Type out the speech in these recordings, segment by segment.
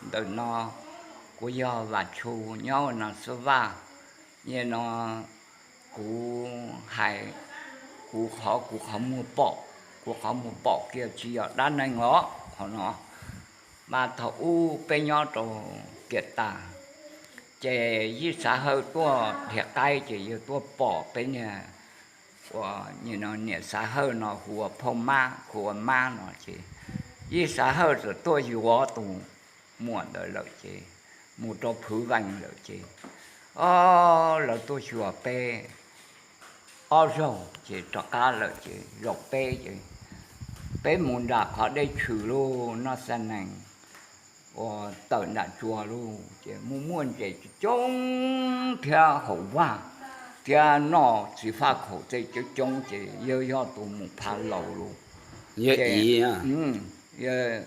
Ntawm no kuv yog Vam Tshu nyob Nas Xab Vaj. Nim no kuv hais kuv qhov, kuv qhov muag pom, kuv qhov muag pom kiag tsis yog dab neeg os qhov no. Mas thaum ub peb nyob rau kiag tas, ces Yij Xav Hawj tuaj dhia qaib ces yawg tuaj pom peb niag, uas nim no niam Xav Hawj no hu ua Phauj Mab, hu ua Mab no ces Yij Xav Hawj txawm tuaj yuav tus muam ntawd lawm ces mus rau Phwv Vees lawm ces, o, lawv tuaj xyuas peb ob zaug ces rov qab lawm ces zaum peb ces peb mus nram qhov dej tshwm lub noj xab nees uas tawm nram tsua lub ces muaj muaj ntses coob thiab haum vaj thiab noj txiv faj khaum tej coob coob ces yawg yog tus mus pha laus lawm. Yawg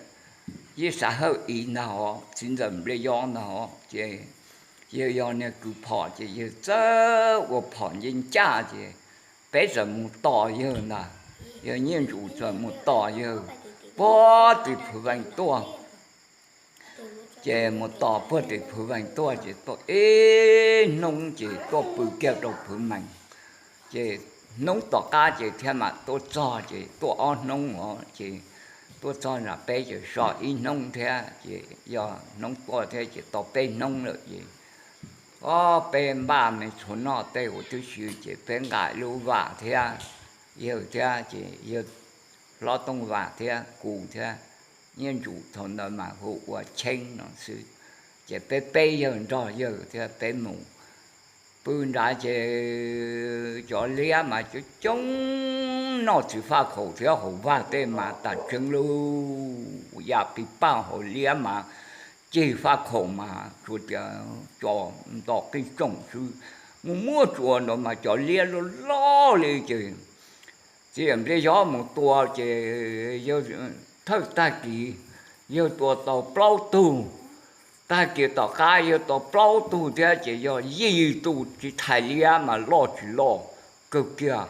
Yij Xav Hawj Iv ntag os, txiv ntxawm Npliaj Yob ntag os ces yawg yog niag kws phom ces yawg txawm ua phom nce ncaj ces peb txawm mus tos yawg ntag. Yawg Nyiaj Ntsus txawm mus tos yawg puag tim Phwv Vees tuaj. Ces mus tos puag tim Phwv Vees tuaj ces tuaj ib hnub ces tuaj pw kiag rau Phwv Vees. Ces hnub tom qab ces thiaj mam tuaj txog ces tuaj ob hnub os ces tuaj txog nram peb ces so ib hnub thiab ces yog hnub tuaj thiab ces tau peb hnub lawm ces, o, peb npaj me txhua noj tej huv tib si ces peb nqa lub vam thiab, yawg thiab ces yawg hlob Tooj Vam thiab kuv thiab Nyiaj Ntsus, thaum ntawd mas hu ua Cheeb no xwb. Ces peb peb yawg nrog yawg thiab peb mus pw nrad ces cov liab mas coob coob noj txiv faj khaum thiab haum vaj tej mas tas tseeb lauj, yam pis paj hauv liab mas cig faj khaum mas tsuas tias cov nto qij tsoom xwb, muaj muaj tsua ntawd mas cov liab loj loj li ces txiv Npliaj Yob mus tua ces yawg thawj tag kis yawg tua tau plaub tug, tag kis tom qab yawg tua plaub tug thiab ces yog yim tug tsis thais liab mas loj tsis loj kawg kiag.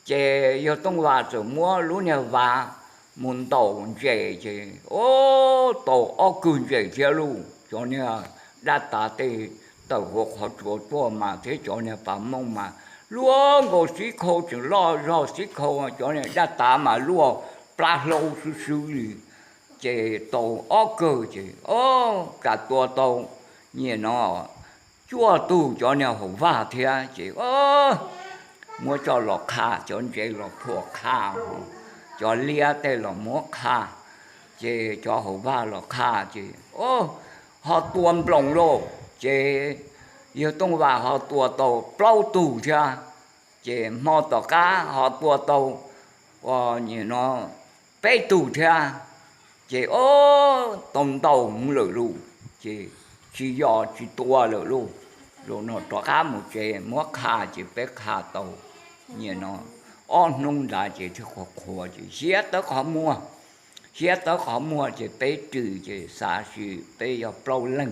Ces yawg Tooj Vam txawm muab lub niag vas mus ntaus ntses ces, o, tau ob kawg ntses thiab lauj. Cov niag dab tav tej tawm huv qhov tsua tuaj mas thiab cov niag pas mooj mas luaj nkaus xib khau, tseem loj zog xib khau, cov niag dab tav mas luaj plab hlaub swb swb li. Ces tau ob kawg ces, o, kam tua tau nyiam no cuaj tug cov niag haum vaj thiab ces, o, muab coj los qha, cov ntses los phua qha, cov liab tej los muab qha, ces cov haum vaj los qha ces, o, ho tua nploos lauj. Ces yawg Tooj Vam ho tua tau plaub tug thiab. Ces hmo tom qab ho tua tau, o, nyiam no peb tug thiab. Ces, o, tau ntau lawm lauj, ces tsis yog tsis tua lawm lauj. Zaum no rov qab mus tsev muab qha ces peb qha tau nyiam no ob hnub ntawd ces thiaj qhuav qhuav ces siab tawb qhov muag. Siab tawb qhov muag ces peb rws ces xav sis peb yog plaub leeg,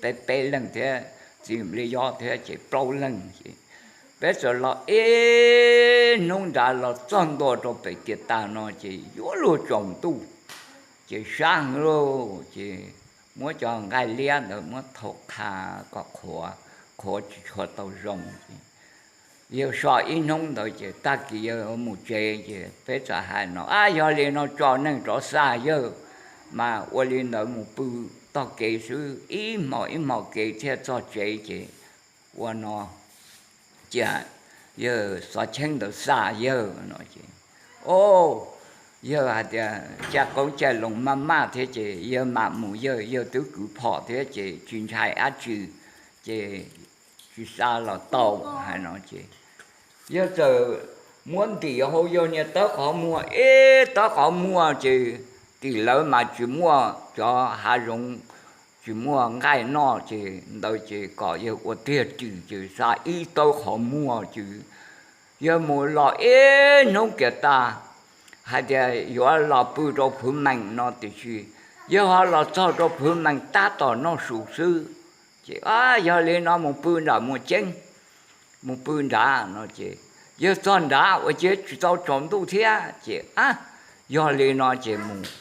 peb peb leeg thiab txiv Npliaj Yob thiab ces plaub leeg ces peb txawm los ib hnub ntawd los txog ntua rau pem kiag tag no ces yuav luag tsaus ntuj. Ces sab heev lauj, ces muab cov nqaij liab ntawd muab thau qha kom qhuav, qhuav tsis tshua tau zoo ces yawg so ib hnub ntawd ces tag kis yawg mus tsev ces peb txawm hais no, ab, yog li no tso neeg rov xa yawg, mas ua li ntawd mus pw tog kev xwb, ib hmos ib hmos kev thiaj txog tsev ces ua no cia yawg Xov Cheeb ntawd xa yawg no ces, o, yawg hais tias caij qoob caij loo maj maj thiab ces yawg mam mus, yawg, yawg twb kwv phom thiab ces tsis ntshai dab tsi, ces tsis xa los tau, hais no ces yawg txawm muab ntim hauv yawg niag tawb qhov muag, ib tawb qhov muag ces tim lawv mas tsis muaj cov hav zoov, tsis muaj nqaij noj ces ntawd ces kom yawg ua tiag ris ces xa ib tawb qhov muag ces yawg mus los ib hnub kiag tag hais tias yuav los pw rau Phwv Mees no tiam sis yawg ho los txog rau Phwv Mees tab tom noj su xwb. Ces, a, yog li no mus pw nram Muas Ceeb, mus pw nrad no ces yawg txog nrad ua ciav tsis tau tsaus ntuj thiab ces, a, yog li no ces mus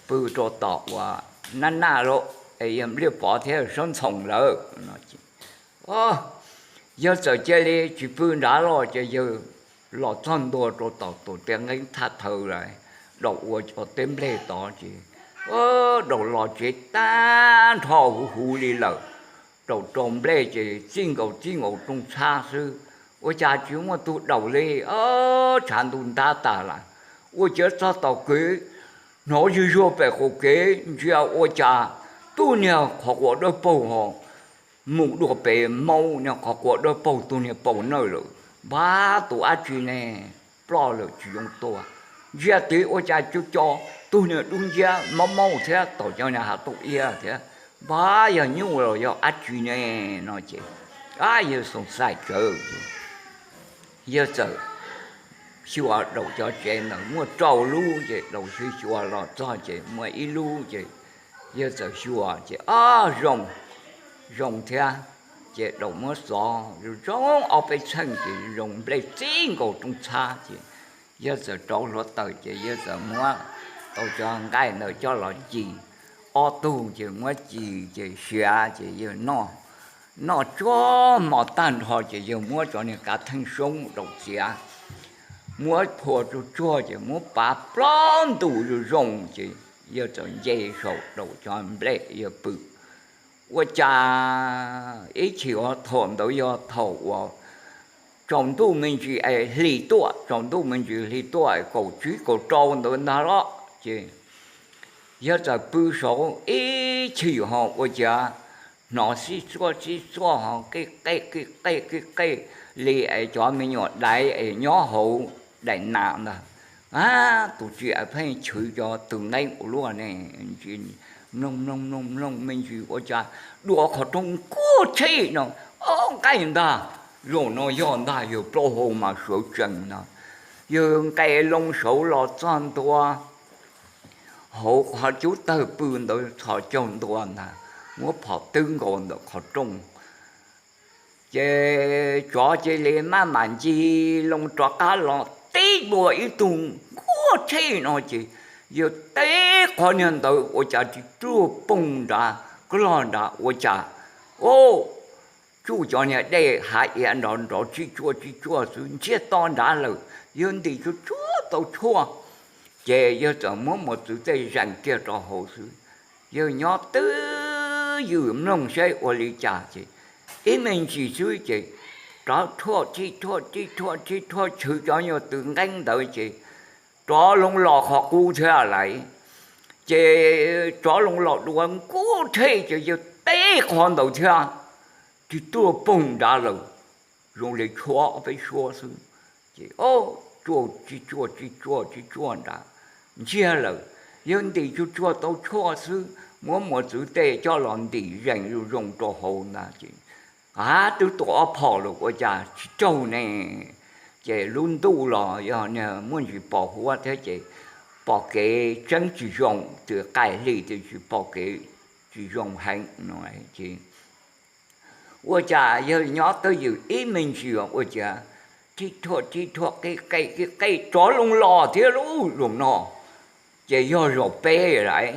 pw rau tom uas Nab Naj lauj. es yawg Npliaj Pov thiab Saub Ntxhoo lawm no. Yawg txawm cia li tsis pw nrad los ces yawg los txog ntua rau tom tus tiaj nqeeb thaj thawv lawm, Daum ua cov teb nplej tod ces Daum los tsev tag nrho huv huv li lawm. Daum rau nplej ces txij nkaus txij nkaus rooj txhab xwb, ua cas tsis muaj tus Daum li. Tshav ntuj ntab tas lawm, ua ciav txog tom kev, hnov zuj zuag pem qaum kev ntsia ua cas tus niag qhov quav dawb paug ho mus dua pem maub niag qhov quav dawb paug tus niag paus nawj lawm. Npab, tus dab tsi ne, ploj lawm tsis zoo tua. Ntsia tid ua cas cov cov tus niag dub nciab maub maub thiab tom cov niag hav tauj iab thiab. Npab, yog nyuj los yog dab tsi ne no ces, a, yawg xoom xaim tsawv ces yawg txawm xyuas Daum cov tsev ntawd muaj rau lub ces Daum xyuas xyuas los txog ces muaj ib lub ces yawg txawm xyuas ces, o, zoo, zoo thiab. Ces Daum muab xov zoo ob peb txheej ces zoo nplej txij nkaus rooj txhab ces yawg txawm rauv hluav taws ces yawg txawm muab tau cov nqaij ntawd coj los ci. Ob tug ces muab ci ces siav ces yawg noj, noj tsuag hmo tag nrho ces yawg muab cov niag kav theej soob Daum txiav, muab phua tsuag tsuag ces muab pav plaub ntus zoo zoo ces yawg txawm nce saum Daum cov nplej yawg pw. Ua cas ib chim thaum ntawd yog thaum uas tsaus ntuj me ntsis es hli tuaj, tsaus ntuj me ntsis hli tuaj kaum tsib kaum rau ntawd ntag los ces yawg txawm pw saud ib chim ho ua cas hnov xib txuaj xib txuaj ho qij qej qij qej qij qej li es cov me nyuam daiv es nyob hauv daim nas ntag. A, tus tsis es pheej chwv cov tw nqeeb ua luaj ne, mloog mloog mloog mloog me ntsis ua cas dua qhov rooj nkuaj tshij no, o, nqaij ntag. Zaum no yog ntag, yawg plaub hau mas sawv tsees no, yawg nqes loo saud los txog ntua hauv qhov cub tawg pw ntawd txhos caug ntua ntag, muab phom twb nkaus ntawm qhov rooj. Ces tsov cia li maj mam ncig loo rov qab los tib dua ib tug nkuaj tshij no ces yawg teb qhov niag ntawd ua cas tib tsuj poog nrad, koj log nrad ua cas, o, tsuj cov niag dej hav iav nrov nrov tsij tsuaj tsij tsuaj xwb ntsiag to nrad lawm. Yawg ntim tsuag tsuag tau tshuaj ces yawg txawm muab mos txwv tej zees kiag rau hauv xwb. Yawg nyob twj ywm mloog saib ua li cas ces ib me ntsis xwb ces rov tshuaj tsij tshuaj tsij tshuaj tsij tshuaj tshwv cov nyuag tw nqeeb ntawd ces tsov loo los qhov qub thiab lawm. Ces tsov loo los dua nkuaj tshij ces yawg teb qhov ntawd thiab, tib tsuj poog nrad lawm, zoo li tshuab peb suab xwb. Ces o, tsuaj tsij tsuaj tsij tsuaj tsij tsuaj nrad ntsiag lawm. Yawg ntim tsuag tsuag tau tshuaj xwb, muab mos txwv tej coj los ntim zees zoo zoo rau hauv ntag ces, a, twb tua ob phom lawm ua cas tsis raug ne. Ces lub ntuj los yog niag muaj ntsis pos huab thiab ces pom kev tseeb tsis zoo, tws qaij hli tiam sis pom kev tsis zoo heev no ces ua cas yawg nyob twj ywm ib me ntsis ua cas tsij tshuaj tsij tshuaj qij qej qij qej tsov loo los thiab lub zaum no, ces yog zaum peb lawm.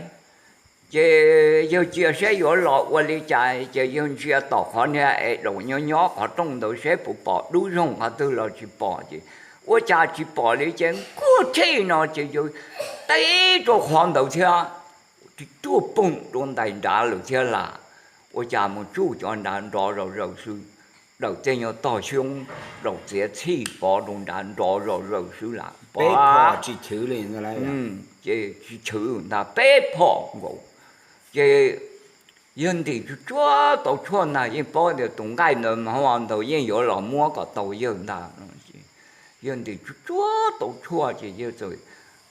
Ces yawg cia saib yuav los ua li cas ces yawg ntsia tom qhov niag es Daum nyob nyob qhov rooj ntawd saib puas pom dub zoog qhov twg los tsis pom ces ua cas tsis pom li ces nkuaj tshij no ces yawg teb rau qhov ntawd thiab, tib tsuj poog rau ntais nrad lawm thiab las. Ua cas mus tsuj cov nrad nrov zom zaws xwb, Daum tej nyuag tog xyoob Daum txiav txhij pov rau nrad nrov zom zaws xwb las. Peb phom tsis chwv li, ces tsis chwv ntag, peb phom nkaus. Ces yawg ntim tsuag tsuag tau tshuaj ntag, yeej paub tias tus nqaij ntawd mas ntawd yeej yuav los muab kom tau yawg ntag. Yawg ntim tsuag tsuag tau tshuaj ces yawg txawm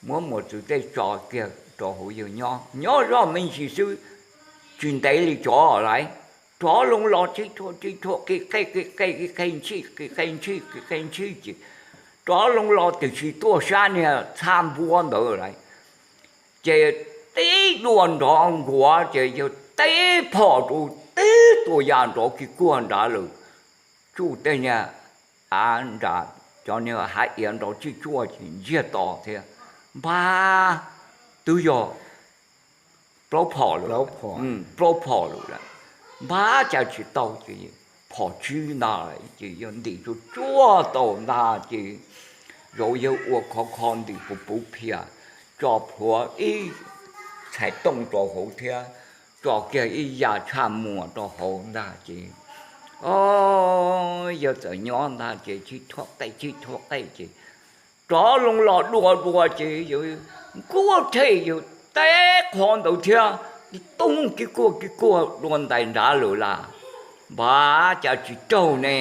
muab mos txwv tej tso kiag rau hauv yawg nyob, nyob zoj me ntsis xwb, tsis ntev li tsov lawm, tsov loo los tsij tshuaj tsij tshuaj qij qej qij qej qij qej ntsij qij qej ntsij qij qej ntsij ces tsov loo los tiam sis tuaj sab niag txhab npuab ntawd lawm. Ces tib dua nrov nkuav ces yawg teb phom rau tib tua ya nrov kiag kuag nrad lawm. Tsuj tej niag av nram cov niag hav iav nrov tsij tsuaj ces ntsiag to thiab. Npab, twb yog plaub phom lawm, plaub phom lawm lawm. Npab cas tsis tau ces phom tsib ntag, ces yawg ntim tsuag tsuag tau ntag ces zaum yawg ua khov kho ntim puv puv phiaj, tso plhuav ib txhais tooj rau hauv thiab tso kiag ib yam tshaj muag rau hauv ntag ces, o, yawg txawm nyob ntag ces tib thuab qej tib thuab qej ces rov loo los dua dua ces yawg nkuaj thej yawg teb qho ntawd thiab, tib tug kib kuaj kib kuaj dua ntais nrad lawm las. Npab cas tsis raug ne,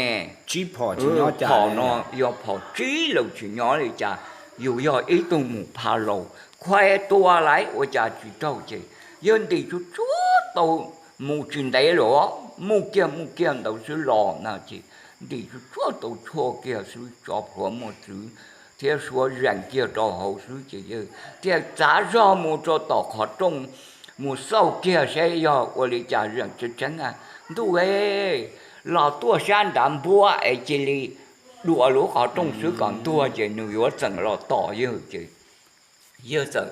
phom no yog phom tsib lawm tsis nyob li cas, yus yog ib tug mus pha laus khuav tua lawm ua cas tsis raug ces yawg ntim tsuag tsuag tau mus tsis ntev lawm, mus kiag mus kiag ntawd xwb los na ces ntim tsuag tsuag tau tshuaj kiag xwb tso plhuav muaj txwv thiab suab zeem kiag rau hauv xwb ces yawg thiaj txav zog mus rau tom qhov rooj mus xauj kiag saib yog ua li cas zeem tseeb tseeb a. Ntuj e, los tuaj sab nrad npuab es cia li dua lub qhov rooj xwb kom ntuag ces nws yuav txeem los tom yawg ces yawg txawm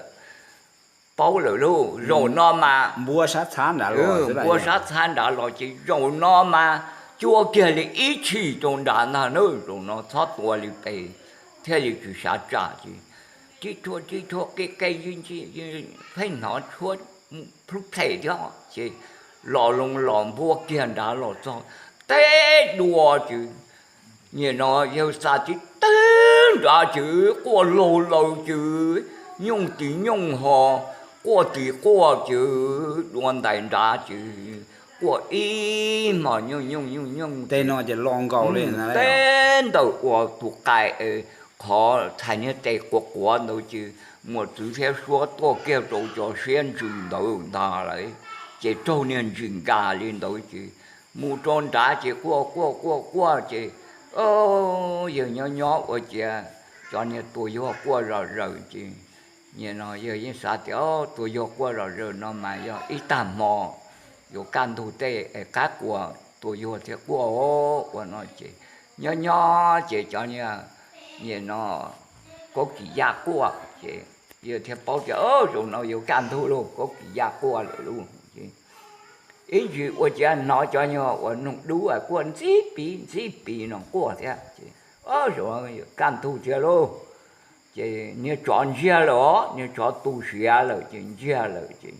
paub lawm lauj, zaum no mas npuab sab txhab nrad los ces zaum no mas cua kiag li ib tshim rau nrad ntag na, zaum no txhob tua li pes thiaj li tsis sav tsam ces tib thuab tib thuab qij qej pheej hnov tshuab plub phem thiab ces los loo los npuab kiag nrad los txog teb dua ces nim no yawg xa tib teg nrad ces quaj laug laws ces nyooj tis nyooj ho, quaj tis quaj ces dua ntais nrad ces quaj ib hmos nyooj nyooj nyooj nyooj teb ntawm uas tus qais qhov txhais niag tes quav quav ntawd ces muaj txwv thiab suab tuaj kiag rau cov siab ntsws ntawd ntag lawm ces raug niag ntsis nkas li ntawd ces mus rau nrad ces quaj quaj quaj quaj ces yawg nyob nyob ua ciav cov niag tuag yuag quaj zom zaws ces nim no yawg yeej xav tias tuag yuag quaj zom zaws no mas yog ib tag hmo yuav kaj ntug tej es qab quas tuag yuag thiaj quaj ua no ces nyob nyob ces cov niag nim no kaub kis yaj quaj ces yawg thiaj paub tias zaum no yuav kaj ntug lauj, kaub kis yaj quaj lawm lauj. Ib ntsis ua ciav hnov cov nyuag uas noog dub quaj ntxib pis ntxib pis no quaj thiab ces zaum no yuav kaj ntug thiab lauj. Ces niag tsov ntsiag lawm os, niag tsov tu siav lawm ces ntsiag lawm ces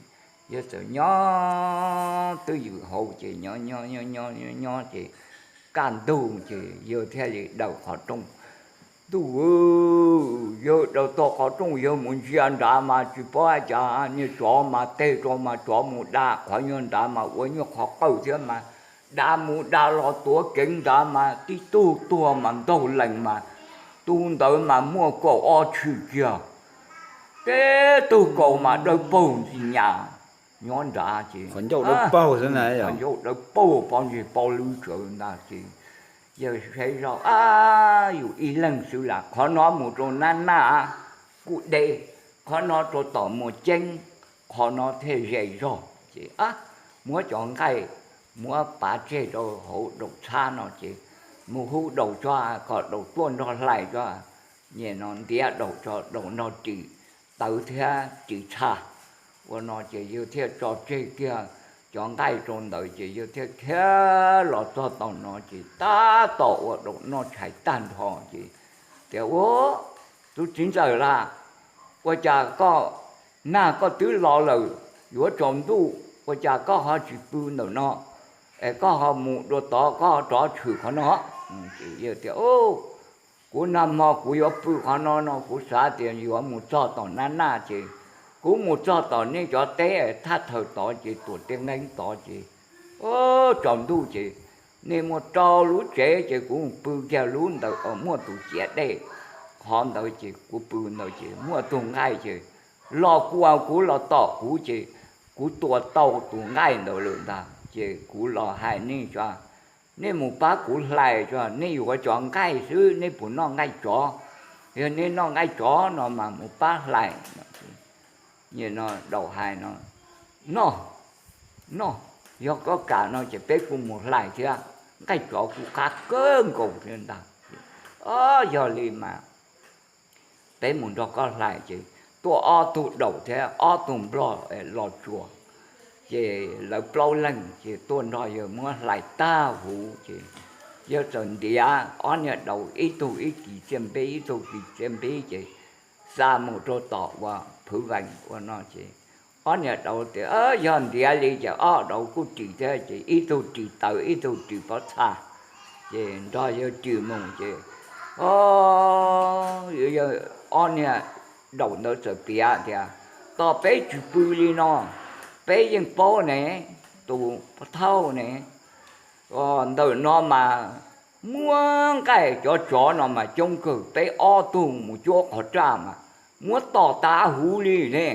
yawg txawm nyob twj ywm hauv ces nyob nyob nyob nyob nyob ces kaj ntug ces yawg thiaj li daws qhov rooj. Ntuj, yawg daws tau qhov rooj yawg mus ntsia nrad mas tsis paub hais cas niag tsov mas teg rau mas tsov mus da qhov nyuag nrad mas ua nyuag qhov qawj thiab mas da mus da los tuav keev nrad mas tib tug tuag mas ntaug lees mas tus ntawd mas muaj kaum ob tshim kiag. Tib tug kaus mas dawb paug ntxi nyas nyob nrad ces ncauj dawb paug pob ntseg pob lwb tsawv ntag ces yawg saib zoj, ab, yus ib leeg xwb las, qhov no mus rau nab naj kuj deb, qhov no rau tom muag ceeb, qhov no thiaj ze zog ces muab cov nqaij muab pav tseg rau hauv daus txhab no ces mus hu daus tso, kom daus tuaj nrog hlais tso. Nim no ntiav daus tso, daus nrog ris tawv thiab ris txha. Ua no ces yawg thiaj tso tseg kiag cov nqaij rau ntawd ces yawg thiaj khiav los txog tom no ces tab tom ua daus noj tshais tag nrho ces tias, Ua, tus txiv ntxawm las, ua cas koj, nag koj twb los lawm, yuav tsaus ntuj ua cas koj ho tsis pw ntawm no es koj ho mus dua tod, koj ho rov tshwm qhov no? Yawg tias, Kuv nag hmo kuv yuav pw qhov no no kuv xav tias yuav mus txog tom nab naj ces kuv mus txog tom nej cov teb thaj thaws tod ces tuam tej nqeeb tod ces tsaus ntuj ces nej muaj rau lub tsev ces kuv mus pw kiag lub ntawd uas muaj tus ciav dej, qhov ntawd ces kuv pw ntawd ces muaj tus nqaij ces los kuas kuv los tom kuv ces kuv tua tau tus nqaij ntawd lawm ntag ces kuv los hais nej tso, nej mus pab kuv hlais tso, nej yuav cov nqaij xwb nej puas noj nqaij tsov? Yog nej noj nqaij tsov no mas mus pab hlais. Nim no daus hais no, Noj, noj, yog koj kam no ces peb kuj mus hlais thiab, nqaij tsov kuj qab kawg nkaus thiab ntag. Yog li mas peb mus nrog koj hlais ces tuaj ob tug daus thiab ob tug nplog los tsuas. Ces lawv plaub leeg ces tuaj nrog yawg muab hlais tag huv ces yawg txawm ntiav ob niag daus ib tug ib kis txiaj npib ib tug kis txiaj npib ces xa mus rau tom uas phwv vees ua no ces ob niag daus tias yog ntiav li ces ob daus kuj ris thiab ces ib tug ris taws ib tug ris pob txha ces nrog yawg ris mus ces ob niag daus ntawd txawm piav tias, tos peb tsis pw li no, peb yeej paub ne, tus pov thauj ne, ntawm no mas muab nqaij cov tsov no mas coob kawg, peb ob tug mus cuab qhov raj mas muab tom tas huv li ne,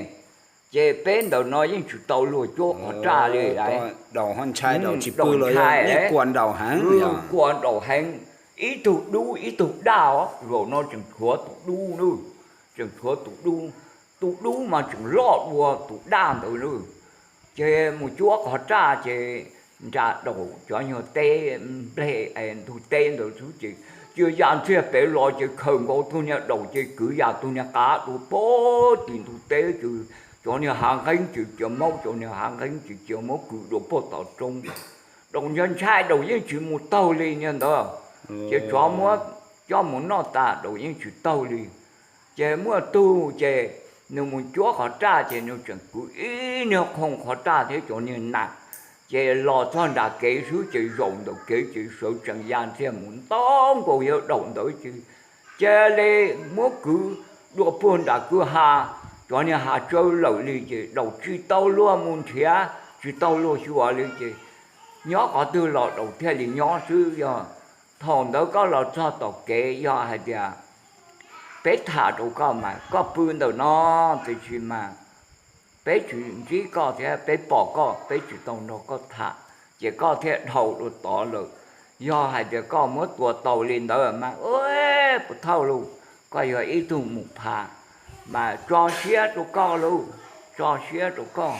ces peb ntawm no yeej tsis tau luag cuab qhov raj li. Daus ntshai, daus tsis pw los yeej kua nraus heev, kua nraus heev, ib tug dub ib tug daj os, zaum no tseem tshuav tus dub, tseem tshuav tus dub, tus dub mas tseem loj dua tus daj ntawd na. Ces mus cuab qhov raj ces nra daus cov nyuag teb nplej ntug teb ntawd xwb ces cia ya ntxiag pem los ces khaws nkaus tug niag daus ces kwv ya tug niag qav dua pag tim ntug teb ces cov niag hav nqeeb ces cia maub, cov niag hav nqeeb ces cia maub kwv dua pag tom roob. Daus ntshai ntshai daus yeej tsis mus taug li niag ntawd, ces tsov muab coj mus noj tas daus yeej tsis taug li. Ces muaj tug ces nws mus cuab qhov raj ces nws tseem kwv ib niag qhoo qhov raj thiab cov niag nas, ces los txog nram kev xwb ces zaum ntawm kev ces sawv tsees ya ntxiag mus ntau nkaus yawg daus ntawd ces cia li muab kwv dua puag nram kwj ha, cov niag hav tsawb lawm li ces daus tsis tau luag mus nrhiav tsis tau luag xyuas li ces nyob qhov twg los daus thiaj li nyob xwb. Yog thaum ntawd koj los txog tom kev yog hais tias peb tham rau koj mas koj pw ntawm no, tiam sis mas peb tsis ntsib koj thiab peb pom koj peb tsis tau nrog koj tham, ces koj thiaj dhau rau tod lawm. Yog hais tias koj muab tua tau li ntawd mas ua puas thauj lauj, koj yog ib tug mus pha, mas tso siab rau koj lauj, tso siab rau koj,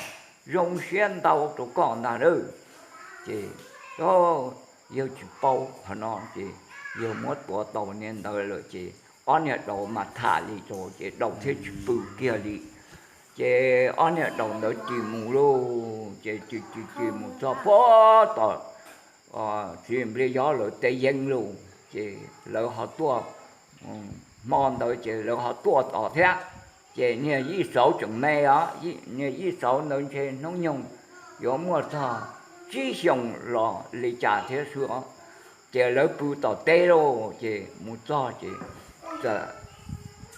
zoo siab ntau rau koj ntag lauj. Ces yawg tsis paub qhov no ces yawg muab tua tau niag ntawd lawm ces ob niag daus mas tham li rau ces daus thiaj tsis pw kiag li. Ces ob niag daus ntawd ris mus lauj, ces ris ris ris mus txog puag tom txiv Npliaj Yob lawv teb yeeb lauj, ces lawv ho tuaj, hmo ntawd ces lawv ho tuaj tom thiab. Ces niag Yij Xauv tseem me os, niag Yij Xauv ntawd ntshe hnub nyoog yuav muaj txog tsib xyoos los li cas thiab xwb os. Ces lawv pw tom teb lauj, ces mus txog ces txawm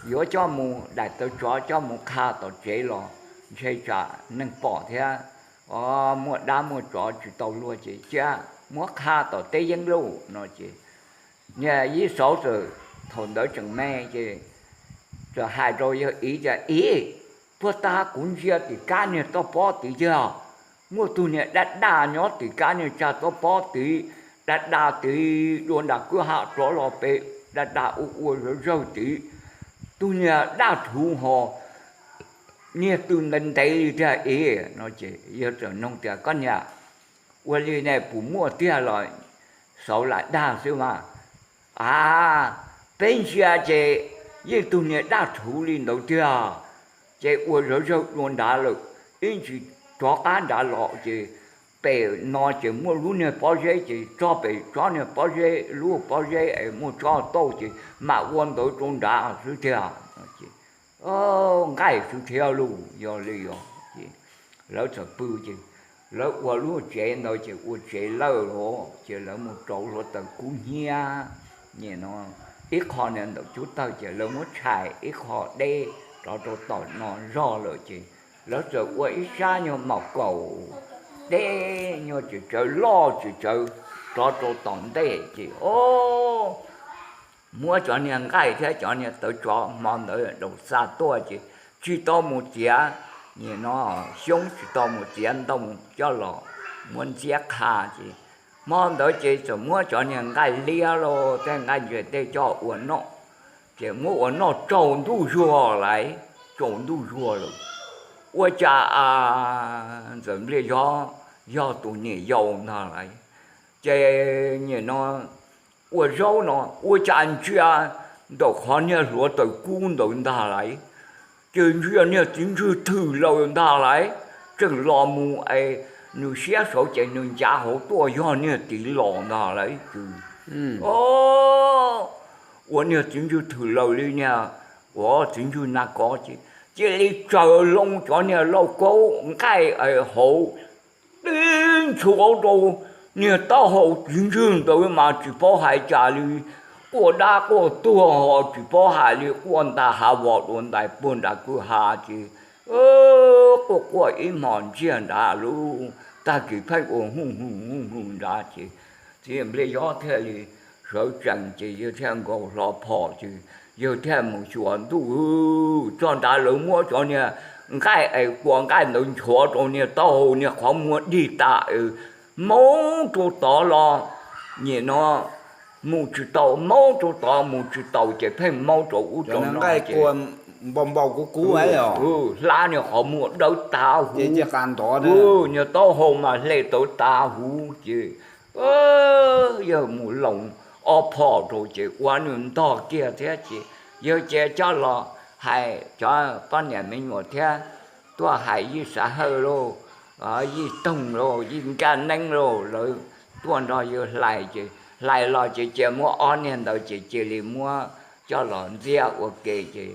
yuav coj mus daim tawv tsov coj mus qha tom tsev los ntshe tsam neeg pom thiab, o, muaj dab muaj tsov tsis tau luag ces cia muab qha tom teb yeeb lauj no ces niag Yij Xauv txawm thaum ntawd tseem me ces txawm hais rau yawg Iv tias, Iv, puag ta kuv ntsia tim kab niag toj pob tid tiag, muaj tug niag daj daj nyob tim kab niag tsag toj pob tid, daj daj tid dua nram kwj ha rov los pem, daj daj ua ua zawg zawg tid, tug niag daj rhuv ho niag tw ntev ntev li tiag Iv no ces yawg txawm nug tias, Koj niam, ua li ne puas muaj tiag los Xauv lam dag xwb mas? A, peb ntsia ces yeej tug niag daj rhuv li ntawd tiag, ces ua zawg zawg dua nrad lawm, ib ntsis rov qab nrad los ces pem no ces muaj lub niag pob zeb ces txog pem tsob niag pob zeb, lub pob zeb es muaj tsob tauj ces mam ua ntawd rau nrad xwb tiag. Nqaij xwb thiab lauj, yog li os. Lawv txawm pw ces lawv ua lub tsev ntawd ces ua tsev lawj los ces lawv mus rauv hluav taws kub hnyiab, nim no ib qho ntawm cub tawg ces lawv muab tshais ib qho deb rov rau tom no zog lawm ces lawv txawm ua ib sab nyuag maum kaum deb nyuag tsis tsawv loj tsis tsawv rov rau tom ntej ces o muab cov niag nqaij thiab cov niag tawv tsov hmo ntawd daus xa tuaj ces tsis tau mus txiav, nim no xyoob tsis tau mus txiav ntoo coj los muab ntxiab qha ces hmo ntawd ces txawm muab cov niag nqaij liab los tej nqaij ntses tej coj ua noj, ces muab ua noj tsaus ntuj zuag lawm, tsaus ntuj zuag lawm. Ua cas a ntxawm Npliaj Yob yog tus niam yau ntag lawm, ces nim no ua zaub no ua cas ntsia ntawm qhov niag hluav taws kub ntawd ntag lawm, ces ntsia niag txiv ntswg thwm lawm ntag lawm, tseem los mus es nws siab saud ces nws ncav hauv tuaj yog niag tiv los ntag lauj. Ib tsw ua niag txiv ntswg thwm laws li niag, ua txiv ntswg nag kov ces cia li tsaws loo cov niag lauj kaub nqaij hauv tib nchuav rau niag taub hau txiv ntswg ntawd mas tsis paub hais cas li, quaj dab quaj tuag ho tsis paub hais li, quaj ntais hav vos dua ntais puag nram kwj ha ces quaj quaj ib hmos ntsiag nrad lub tag kis pheej ua huj hu huj hu nrad ces txiv Npliaj Yob thiaj li sawv tsees ces yawg thiaj nkaus hlo phom ces yawg thiaj mus xyuas ntuj, txog nrad lawv muab cov niag nqaij es kua nqaij ntawd nchuav rau niag taub hau niag qhov muag dig tas es maub rau tod los, nim no mus tsis tau, maub rau tod mus tsis tau ces pheej maub rau ub rau no ces npau npau kuv kuv hlab niag qhov muag dawb tas huv, niag taub hau mas hle tawv tas huv ces yawg mus loos ob phom rau ces ua nws ntog kiag thiab ces yawg cia coj los hais cov poj niam me nyuam thiab, tuaj hais Yij Xav Hawj lauj, Yij Toog lauj, Yij Nkaj Neeb lauj, lawv tuaj nrog yawg hlais ces hlais los ces cia muab ob niag ntawd ces cia li muab coj los ntxiab ua ke ces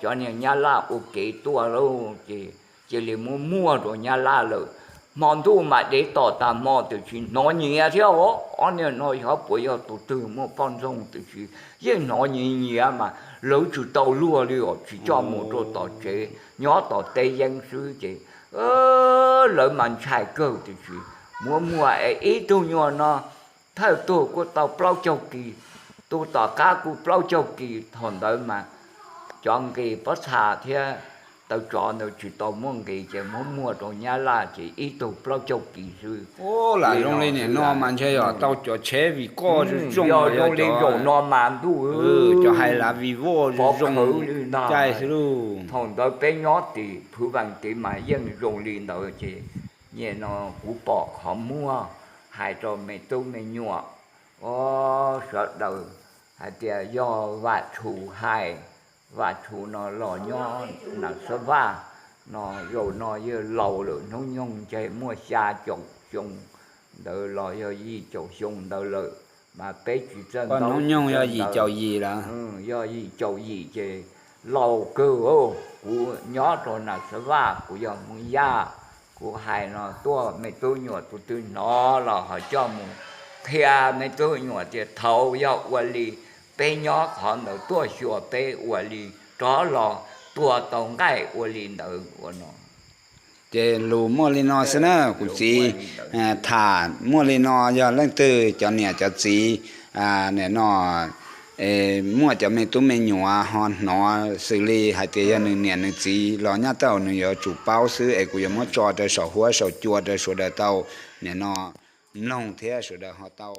cov niag Nyab Laj ua kev tuaj lauj ces cia li muab muag rau Nyab Laj lawm. Hmo ntuj mas dev tom tas hmo tiam sis hnov nyiav thiab os, ob niag no xyov puas yog tus twg muaj poj ntxoog tiam sis yeej hnov nyiav nyiav mas lawv tsis tau luag li os, tsis coj mus rau tom tsev, nyob tom teb yeeb xwb ces lawv mas ntshai kawg tiam sis muab muag es ib tug nyuag no thawj tug kuj tau plaub caug kis, tus tom qab kuj plaub caug kis, thaum ntawd mas cov nqis pob txha thiab taw tsov ntawd tsis tau muaj nqis ces muab muag rau Nyab Laj ces ib tug plaub caug kis xwb. Lam zoo li nim no mas ntshe yog tau cov tsheb vim koj zoo zoo li zaum no mas ntuj, cov hais lav vim voj zoo li ntag. Thaum ntawd peb nyob tim Phwv Vees tid mas yeej zoo li ntawd ces nim no kuv pom qhov muag hais rau me tub me nyuam, o, sawv daws hais tias yog Vam Tshu hais. Vam Tshu no los nyob Nam Xab Vaj no, zaum no yawg laus lawm, hnub nyoog ntshe muaj xya caum xyoo ntawd los yog yim caum xyoo ntawd lawm, mas peb tsis txawj ntau, hnub nyoog yog yim caum yim lawm, yog yim caum yim ces laus kawg. Kuv nyob rau Nam Xab Vaj, kuv yog Hmoob Yaj, kuv hais no tuaj me tub nyuam tus twg hnov los ho coj mus qhia me tub nyuam tias thaum yog ua li peb nyob qhov ntawd tuaj xyuas peb ua li, rov los tua tau nqaij ua li ntawd ua no. Ces lus muaj li no xwb na kuv txiv, tham muaj li no, yog leej twg cov niam cov txiv nim no muaj cov me tub me nyuam ho hnov xws li hais tias yog nws niam nws txiv los nyaj tau nws yuav tsum paub xwb es kuv yuav muab tso rau saum huab saum cua rau sawv daws tau nim no mloog thiab sawv daws ho tau